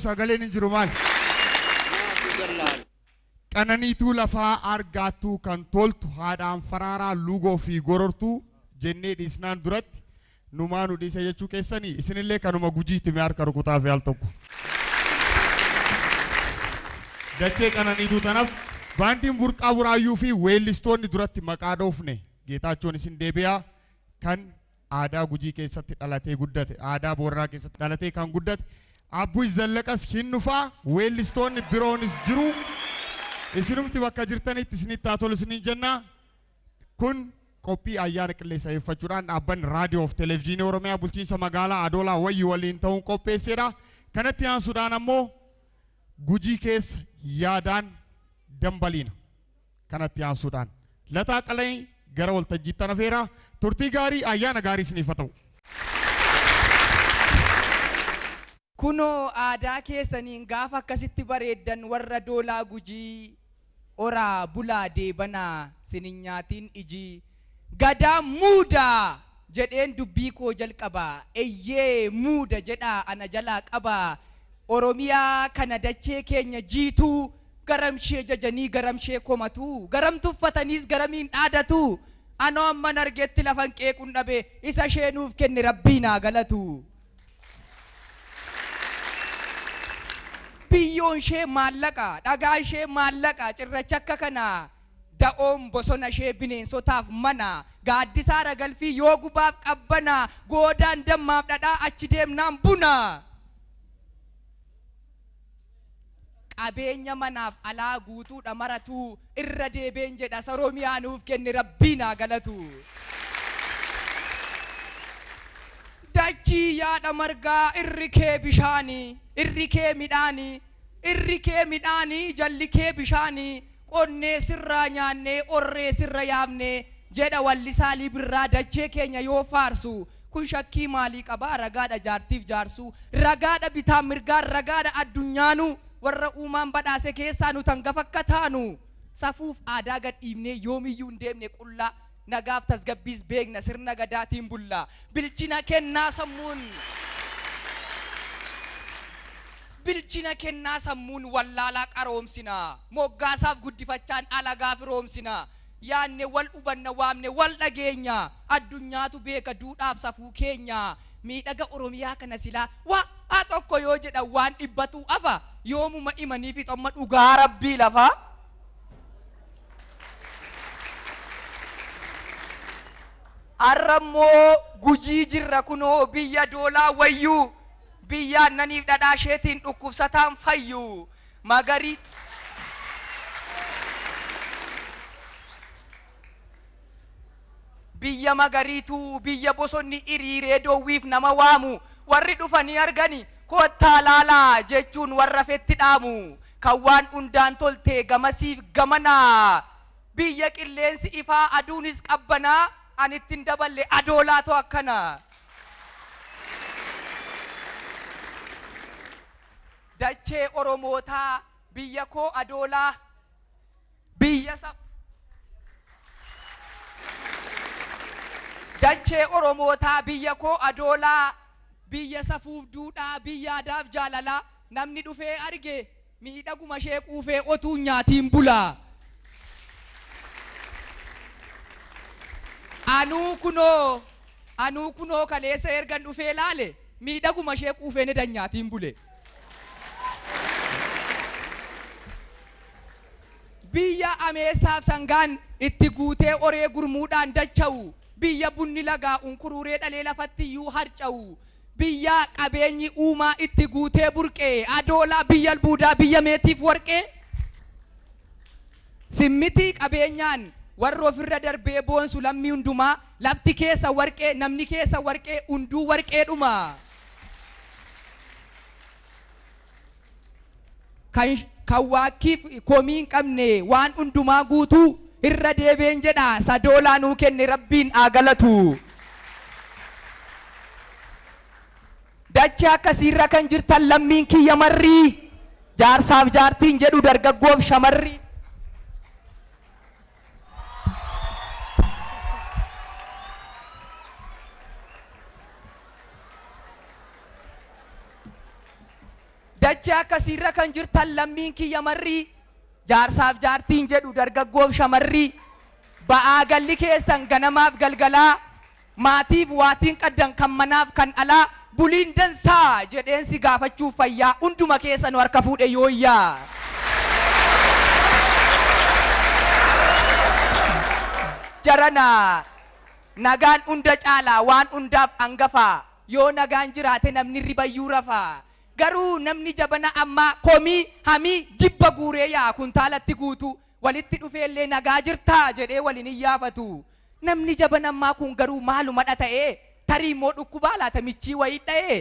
Sagaleen hin jiru maal? Qananiituu lafaa argaattuu kan toltu haadhaan faraaraa lugoo fi gorortuu jennee dhiisnaan duratti numaa nu dhiise jechuu keessanii isinillee kanuma gujiitti mee harka rukutaa fi al tokko. Dachee qananiituu tanaaf baandiin burqaa buraayyuu fi weellistoonni duratti maqaa dhoofne Geetaachoon isin deebi'aa kan aadaa gujii keessatti dhalatee guddate aadaa booranaa keessatti dhalatee kan guddate Abbuy Zallaqas hin dhufaa weellistoonni biroonis jiru. Isinumti bakka jirtanitti isinitti haa tolu isiniin jenna. Kun qophii ayyaana qilleensa eeffachuudhaan dhaabbanni raadiyoo fi televezyiinii Oromiyaa bulchiinsa magaalaa Adoolaa Wayyuu waliin ta'uun qopheessedha. Kanatti aansuudhaan ammoo Gujii keessa yaadaan dambaliina. Kanatti aansuudhaan Lataa Qalanii gara waltajjiitti hafeera. Turtii gaarii ayyaana gaarii isiniif haa ta'u. Kunoo aadaa keessaniin gaafa akkasitti bareeddan warra doolaa gujii oraa bulaa deebanaa sinin nyaatiin ijii gadaa muudaa jedheen dubbii koo jalqaba eyyee muuda jedhaa ana jalaa qaba Oromiyaa kana dachee keenya jiituu garamshee jajanii garamshee komatu garam tuffataniis garamiin dhaadatu anoo amman argetti lafan qeequun dhabe isa ishee nuuf kenne rabbii naa galatu. Biyyoon ishee maallaqa, dhagaan ishee maallaqa, cirracha akka kana da'oon bosona ishee bineensotaaf mana, gaaddisaa ragalfii yoo gubaaf qabbana, goodaan dammaaf dhadhaa achi deemnaan buna. Qabeenya manaaf alaa guutuudha maratu irra deebeen jedha Oromiyaa nuuf kenne rabbii naa galatu. Dachii yaada margaa irri kee bishaanii, irri kee midhaanii, irri kee midhaanii, jalli kee bishaanii, qonnee sirraa nyaannee, orree sirra yaabnee jedha wallisaa Libirraa dachee keenya yoo faarsu. Kun shakkii maalii qabaa ragaadha jaartiif jaarsuu, ragaadha bitaan mirgaan, ragaadha addunyaanuu warra uumaan badhaase keessaa nu tangafa akka taanu. Safuuf aadaa gad dhiibnee yoomiyyuu hin deemne qullaa, nagaaf tasgabbiis beekna sirna gadaatiin bulla. Bilchina kennaa sammuun bilchina kennaa sammuun wallaalaa qaroomsina. Moggaasaaf guddifachaan alagaa firoomsina. Yaanne wal hubanna waamne wal dhageenya. Addunyaatu beeka duudhaaf safuu keenya. Miidhaga Oromiyaa kana silaa waa tokko yoo jedhan waan dhibbatu afa. Yoomuma himanii fi xomma dhugaa rabbii lafa. Arrammoo gujii jirra kunoo biyya doolaa wayyuu. Biyya aannaniif dhadhaa isheetiin dhukkubsataan fayyu. Magarii biyya magariituu biyya bosonni hiriiree doowwiif nama waamu warri dhufanii argani kottaa laalaa jechuun warra fetti dhaamu kan waan hundaan tolte gamasiif gamanaa biyya qilleensi ifaa aduunis qabbanaa ani ittiin daballe adoolaatu akkana. Dachee Oromootaa biyya koo adoolaa biyya Dachee Oromootaa biyya koo adoolaa biyya safuuf duudhaa biyya aadaaf jaalalaa namni dhufee arge miidhaguma ishee quufee otuu nyaatiin bulaa. Anuu kunoo kaleessa ergan dhufee laale miidhaguma ishee quufee ni nyaatiin bule. Biyya ameessaaf sangaan itti guutee oree gurmuudhaan dacha'u. Biyya bunni lagaa unkuruuree dhalee lafatti iyyuu harca'u. Biyya qabeenyi uumaa itti guutee burqee adoolaa biyya albuudaa biyya meetiif warqee. Simmitii qabeenyaan warra ofirra darbee boonsu lammii hundumaa lafti keessa warqee namni keessa warqee hunduu warqeedhuma. Kan waakkiif komii hin qabne waan hundumaa guutuu irra deebeen jedha sadoolaa nuu kenne rabbiin haa galatu. Dachee akkasiirra kan jirtan lammiin kiyya marrii jaarsaaf jaartiin jedhu dargaggoof shamarri. Dachee akkasiirra kan jirtan lammiin kiyya marrii, jaarsaaf jaartiin jedhu dargaggoof shamarrii, ba'aa galli keessan ganamaaf galgalaa, maatiif waatiin qaddan kan manaaf kan alaa, buliin dansaa jedheensi gaafachuuf fayyaa hunduma keessan harka fuudhe yooyyaa. Jarana nagaan hunda caalaa waan hundaaf hangafaa, yoo nagaan jiraate namni ribayyuu rafaa. Garuu namni jabana ammaa komii hamii jibba guuree yaa kuntaalatti guutu, walitti dhufeellee nagaa jirtaa jedhee waliin hin yaafatu. Namni jabana ammaa kun garuu maalumadha ta'ee, tarii immoo dhukkubaa laata michii wayii dha'ee.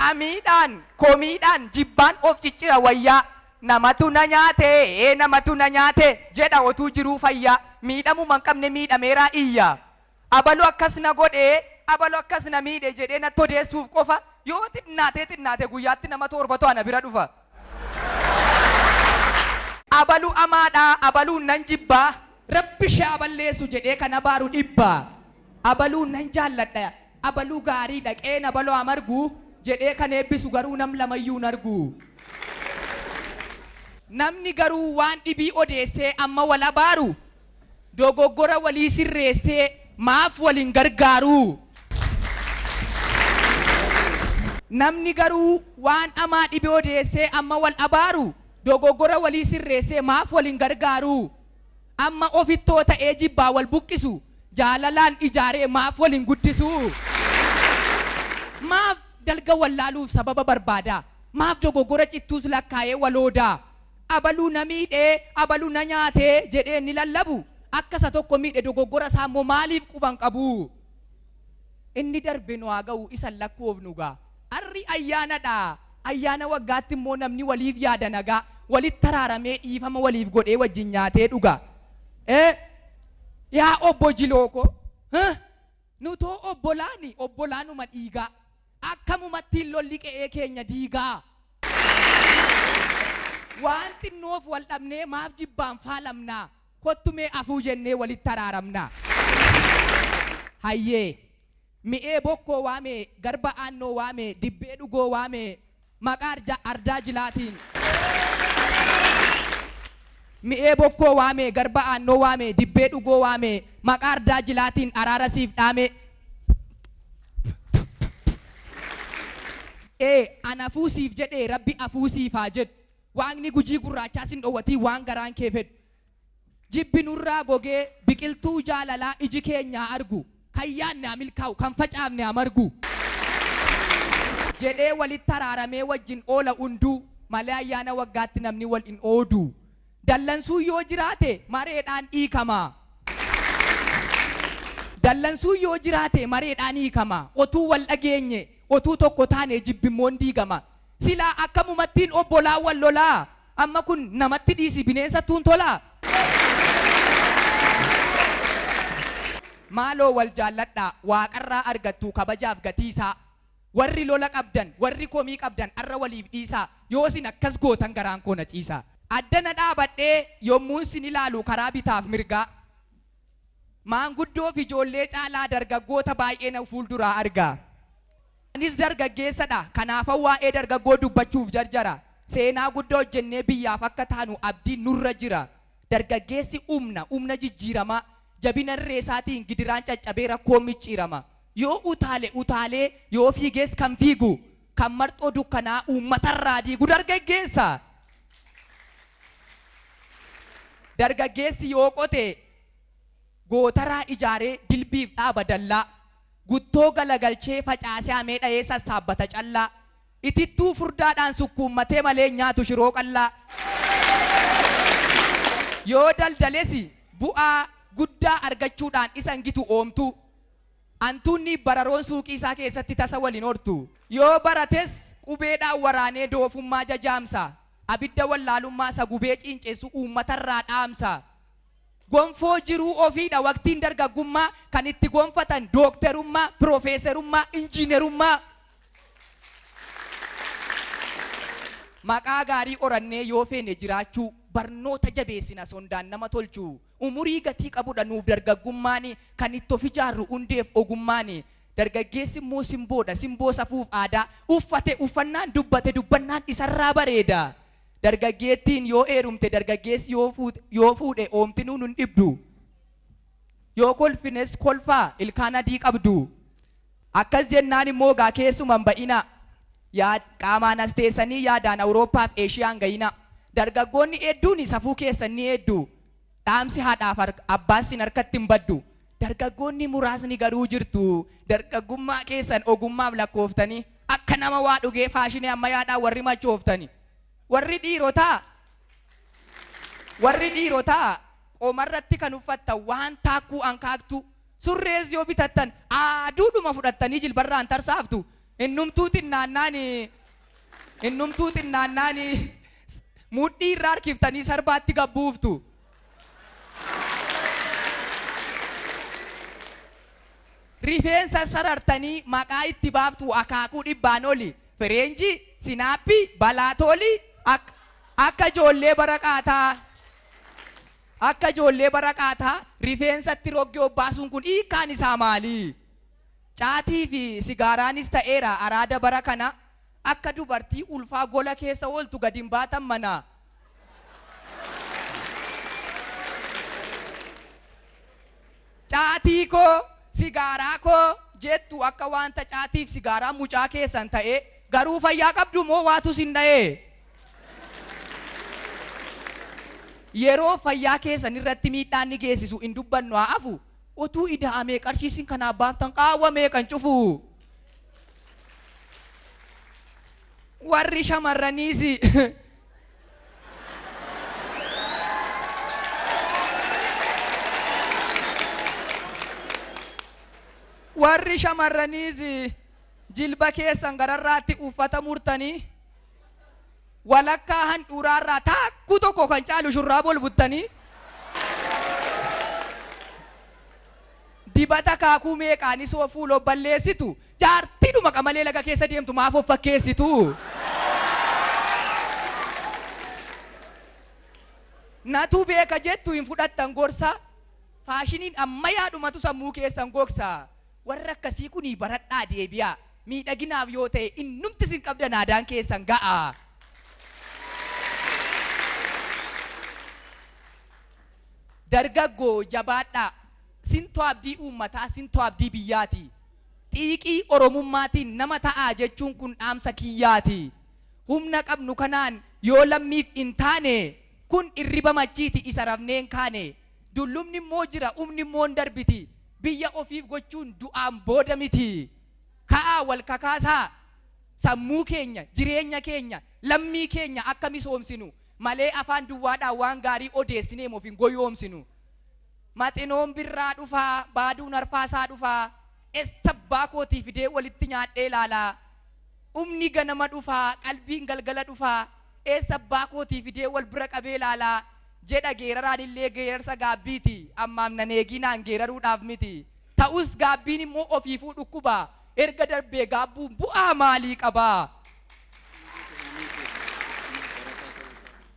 Amiidhaan komiidhaan jibbaan of ciccira wayyaa, namatu na nyaate namatu na nyaate jedha otuu jiruu fayyaa, miidhamuma hin qabne miidhameeraa iyya. Abalu akkas na godhee, abalu akkas na miidhe jedhee natti odeessuuf qofa yoo xinnaatee xinnaate guyyaatti nama torbatu ana bira dhufa. Abalu amaadhaa, abaluun nan jibbaa, rabbi ishee balleessu jedhee kan abaaru dhibbaa. Abaluun nan jaalladha, abaluu gaariidha, qeen abaluu amargu jedhee kan eebbisu garuu nam lamayyuu hin argu. Namni garuu waan dhibii odeessee amma wal abaaru, dogoggora walii sirreessee maaf waliin gargaaru? Namni garuu waan amaa dhibee odeessee amma wal abaaru, dogoggora walii sirreessee maaf waliin gargaaru? Amma ofittoo ta'ee jibbaa wal buqqisu, jaalalaan ijaaree maaf waliin guddisu? Maaf dalga wallaaluuf sababa barbaada? Maaf dogoggora cittuus lakkaa'ee waloodaa? Abaluu na miidhee, abaluu na nyaatee jedhee ni lallabu. Akka isa tokko miidhe dogoggora isaa immoo maaliif quban qabu? Inni darbe nu haa ga'u, isa lakkoofnu gaa. Arri ayyaanadha. Ayyaana waggaatti immoo namni waliif yaada nagaa, walitti araaramee dhiifama waliif godhee wajjin nyaatee dhuga. Yaa obbo Jilooko, nutoo obbolaani obbolaanuma dhiigaa, akkamumattiin lolli qe'ee keenya diigaa. Waan xinnoof wal dhabnee maaf jibbaan faalamnaa, kottumee afuu jennee walitti araaramnaa. Hayyee mi'ee bokkoo waamee, garba aannoo waamee, dibbee dhugoo waamee, maqaa ardaa jilaatiin. Mi'ee bokkoo waamee, garba aannoo waamee, dibbee dhugoo waamee, maqaa ardaa jilaatiin araara siif dhaame. Ana afuu siif jedhee rabbi afuu siif haa jedhu. Waaqni Gujii gurraachaa sin dhoowwatii waan garaan kee fedhu. Jibbi nurraa gogee biqiltuu jaalalaa iji keenyaa argu, kan yaadne haa milkaa'u, kan facaafne haa margu. Jedhee walitti araaramee wajjin oola hunduu, malee ayyaana waggaatti namni wal hin oodu. Dallansuu yoo jiraate mareedhaan hiikama. Dallansuu yoo jiraate mareedhaan hiikama. Otuu wal dhageenye, otuu tokko taane jibbimmoon diigama. Silaa akkamumattiin obbolaa wal lolaa, amma kun namatti dhiisi bineensattuun tolaa. Maaloo wal jaalladhaa, waaqarraa argattu kabajaaf gatiisaa. Warri lola qabdan, warri komii qabdan arra waliif dhiisaa, yoo isin akkas gootan garaan koo na ciisaa. Addana dhaabadhee yommuun sin ilaalu karaa bitaaf mirgaa, maanguddoo fi ijoollee caalaa dargaggoota baay'ee na fuulduraa argaa. Anis dargaggeessadha, kanaafan waa'ee dargaggoo dubbachuuf jarjara. Seenaa guddaa hojjennee biyyaaf akka taanu abdiin nurra jira. Dargaggeessi humna, humna jijjiiramaa, jabina irree isaatiin gidiraan caccabee rakkoon micciirama. Yoo utaale utaalee, yoo fiigees kan fiigu, kan marxoo dukkanaa uummatarraa diigu dargaggeessa. Dargaggeessi yoo qote gootaraa ijaaree dilbiif dhaaba dallaa, guttoo galagalchee facaasee hamee dha'ee sassaabbata callaa, itittuu furdaadhaan sukkuummatee malee nyaatu shiroo qallaa. Yoo daldales bu'aa guddaa argachuudhaan isa hin gitu oomtu. Antuunni bararoon suuqii isaa keessatti tasa waliin hortu. Yoo barates qubeedhaan waraanee doofummaa jajaamsa. Abidda wallaalummaa isa gubee ciinceessu uummatarraa dhaamsa. Gonfoo jiruu ofiidha waqtiin dargaggummaa kan itti gonfatan dookterummaa, piroofeeserummaa, injiinerummaa. Maqaa gaarii horannee yoo feene jiraachuu, barnoota jabeessina sondaan nama tolchu. Umurii gatii qabudha nuuf dargaggummaan, kan itti of ijaarru hundeef ogummaan. Dargaggeessi immoo simboodha. Simboo safuuf aadaa. Uffate uffannaan, dubbate dubbannaan isarraa bareeda. Dargaggeettiin yoo heerumte, dargaggeessi yoo fuudhe oomtinuu nun dhibdu. Yoo kolfines kolfaa ilkaan adii qabdu. Akkas jennaan immoo gaa keessuman ba'ina. Qaamaan as teessanii yaadaan Awurooppaaf Eeshiyaan ga'ina. Dargaggoonni hedduun safuu keessan ni hedduu. Dhaamsi haadhaaf abbaas sin harkatti hin baddu. Dargaggoonni muraasni garuu jirtu. Dargaggummaa keessan ogummaaf lakkooftanii akka nama waa dhugee faashinii ammayyaadhaan warri machooftani. Warri dhiirotaa qomarratti kan uffattan waan taakkuu ankaaktu, surrees yoo bitattan aduudhuma fudhattanii jilbarraan tarsaaftu. Innumtuu xinnaannaan mudhii irraa harkiftanii sarbaatti gabbuuftu. Rifeensa sarartanii maqaa itti baaftu akaakuu dhibbaan oli. Fireenjii, sinaappii, balaatoolii akka ijoollee baraqaataa. Akka ijoollee baraqaataa rifeensatti roggee obbaasuun kun hiikkaan isaa maali? Caatii fi sigaaraanis ta'eera araada bara kana, akka dubartii ulfaa gola keessa ooltu gadi hin baatan mana. Caatii koo, sigaaraa koo jettu akka wanta caatiif sigaaraa mucaa keessan ta'e, garuu fayyaa qabdu moo waatu sin dha'ee? Yeroo fayyaa keessan irratti miidhaan ni geessisu hin dubbannu haa hafu. Otuu ida'amee qarshii isin kanaaf baaftan qaawwa meeqan cufu. Warri shamarraniis jilba keessan gararraatti uffata murtanii, walakkaa handhuuraarraa taakkuu tokko kan caalu shurraa bolbuttanii, dibata kaakuu meeqaanis of fuula balleessitu, jaartiidhuma qamalee laga keessa deemtu maaf of fakkeessitu? Natu beeka jettu, hin fudhattan gorsa. Faashiniin ammayyaadhumatu sammuu keessan gogsa. Warra akkasii kunii baradhaa deebi'a. Miidhaginaaf yoo ta'e innumti isin qabdan aadaan keessan ga'a. Dargaggoo jabaadhaa. Sintoo abdii uummataa, sintoo abdii biyyaati. Xiiqii Oromummaatiin nama ta'aa jechuun kun dhaamsa kiyyaati. Humna qabnu kanaan yoo lammiif hin taane, kun irriba machiiti isa rafnee hin kaane. Dullumni immoo jira, humni immoo hin darbiti. Biyya ofiif gochuun du'aan booda miti. Ka'aa wal kakaasaa, sammuu keenya, jireenya keenya, lammii keenya akka misoomsinu malee afaan duwwaadhaan waan gaarii odeessinee of hin goyoomsinu. Maxinoon birraa dhufaa, baaduun arfaasaa dhufaa, eessa abbaa kootii fidee walitti nyaadhee ilaalaa. Humni ganama dhufaa, qalbiin galgala dhufaa, eessa abbaa kootii fidee wal bira qabee ilaalaa jedha geeraraan illee geerarsa gaabbiiti. Ammaaf nan eeginaan geeraruudhaaf miti. Ta'us gaabbiin immoo ofiifuu dhukkuba. Erga darbee gaabbuun bu'aa maalii qabaa?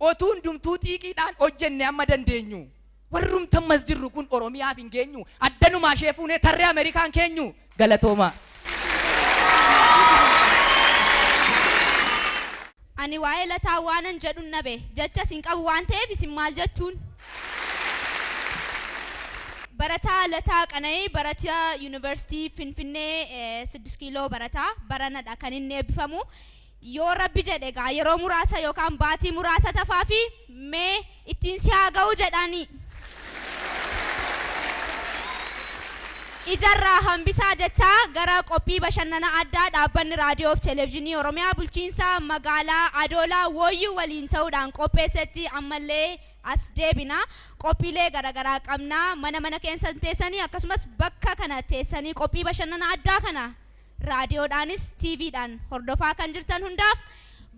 Otuu hundumtuu xiiqiidhaan hojjenne amma dandeenyu. Warrumtammas jirru kun Oromiyaaf hin geenyu. Addanumaa ishee fuunee tarree Ameerikaan keenyu. Galatooma. Ani waa'ee Lataa waanan jedhun dhabe. Jecha isin qabu waan ta'eef isin maal jettuun? Barataa Lataa Qana'ii, barataa Yuunivarsiitii Finfinnee 6 Kiiloo barataa baranadha kan inni eebbifamu. Yoo Rabbi jedhe egaa yeroo muraasa yookaan baatii muraasa tafaa fi mee ittiin si haa ga'u jedhani. Ijarraa hambisaa jechaa gara qophii bashannana addaa dhaabbanni raadiyoo fi televezyiinii Oromiyaa bulchiinsa magaalaa Adoolaa Wooyyuu waliin ta'uudhaan qopheessetti ammallee as deebina. Qophiilee garaagaraa qabna. Mana mana keessan teessanii akkasumas bakka kana teessanii qophii bashannana addaa kana raadiyoodhaanis tiiviidhaan hordofaa kan jirtan hundaaf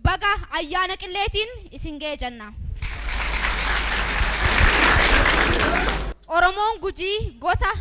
baga ayyaana qilleetiin isin ga'e jenna. Oromoon Gujii gosa